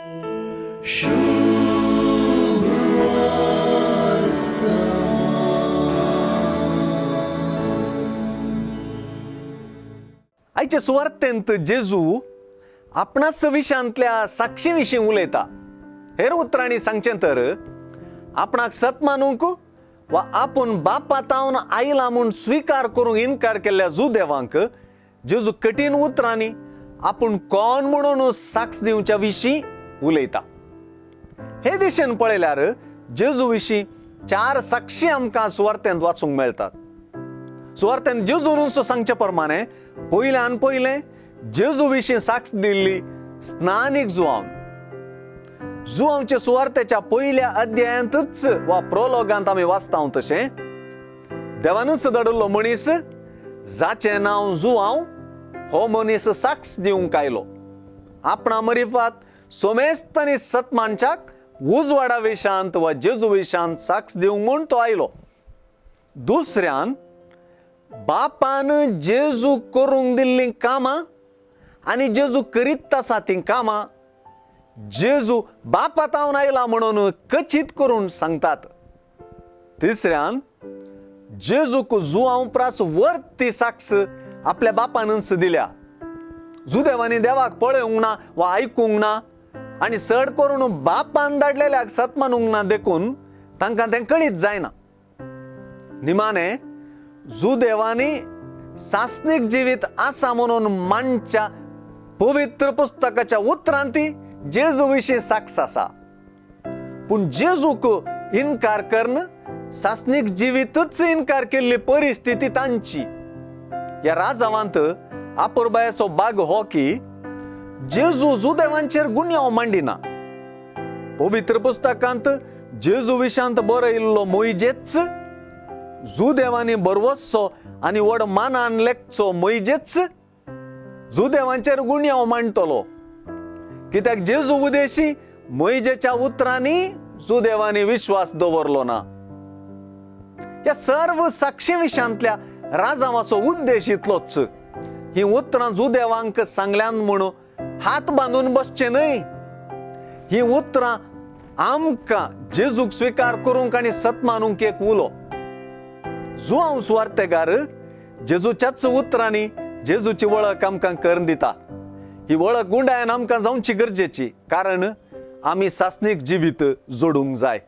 आयचे सुवार्तेंत जेजू आपणाच विशांतल्या साक्षी विशीं उलयता. हेर उतरांनी सांगचें तर आपणाक सत मानूंक वा आपूण बापातावन आयला म्हूण स्विकार करूंक इनकार केल्ल्या जुदेवांक जेजू कठीण उतरांनी आपूण कोण म्हणून साक्ष दिवच्या विशीं उलयता. हे दिशेन पळयल्यार जेजू विशीं चार साक्षी आमकां सुवार्तेंत वाचूंक मेळटात. सुवार्तेंत जेजून सांगचे प्रमाणे पयल्यान पयलें जेजू विशीं साक्ष दिल्ली स्नानीक जुआवन. जुआवचे सुवार्तेच्या पयल्या अध्यायांतच वा प्रोलोगांत आमी वाचता तशें देवानूच धाडिल्लो मनीस जाचें नांव जुआंव हो मनीस साक्ष दिवंक आयलो. आपणा मरिफात सोमेस्त आनी सतमानच्याक उजवाडा विशांत वा जेजू विशांत साक्ष दिवंक म्हूण तो आयलो. दुसऱ्यान बापान जेजू करूंक दिल्लीं कामां आनी जेजू करीत आसा तीं कामां जेजू बापातावन आयला म्हणून कचीत करून सांगतात. तिसऱ्यान जेजूक जुआंव प्रास वर्ती साक्ष आपल्या बापानच दिल्या. जुदेवांनी देवाक पळोवंक ना वा आयकूंक ना आनी चड करून बापान धाडलेल्याक सत मानूंक ना देखून तांकां तें कळीत जायना. निमाणे जुदेवांनी सासणीक जिवीत आसा म्हणून मानच्या पवित्र पुस्तकाच्या उतरांती जेजू विशीं साक्ष आसा. पूण जेजूक इनकार करून सासणीक जिवीतच इनकार केल्ली परिस्थिती तांची. ह्या राजावांत आपुरबायेचो बाग हो की जेजू जुदेवांचेर गुन्यांव मांडिना. पवित्र पुस्तकांत जेजू विशांत बरयल्लो मोयजेच जुदेवांनी बरवसचो आनी व्हड मानान लेखचो मोयजेच जुदेवांचेर गुन्यांव मांडटलो. कित्याक जेजू उदेशी मोयजेच्या उतरांनी जुदेवांनी विश्वास दवरलो ना. ह्या सर्व साक्षी विशांतल्या राजावाचो उद्देश इतलोच, ही उतरां जुदेवांक सांगल्यान म्हणून हात बांदून बसचे न्हय. ही उतरां आमकां जेजूक स्विकार करूंक आनी सत मानूंक एक उलो. जुआंव सुवार्तेगार जेजूच्याच उतरांनी जेजूची वळख आमकां करून दिता. ही वळख गुंडायन आमकां जावची गरजेची, कारण आमी सासणीक जिवीत जोडूंक जाय.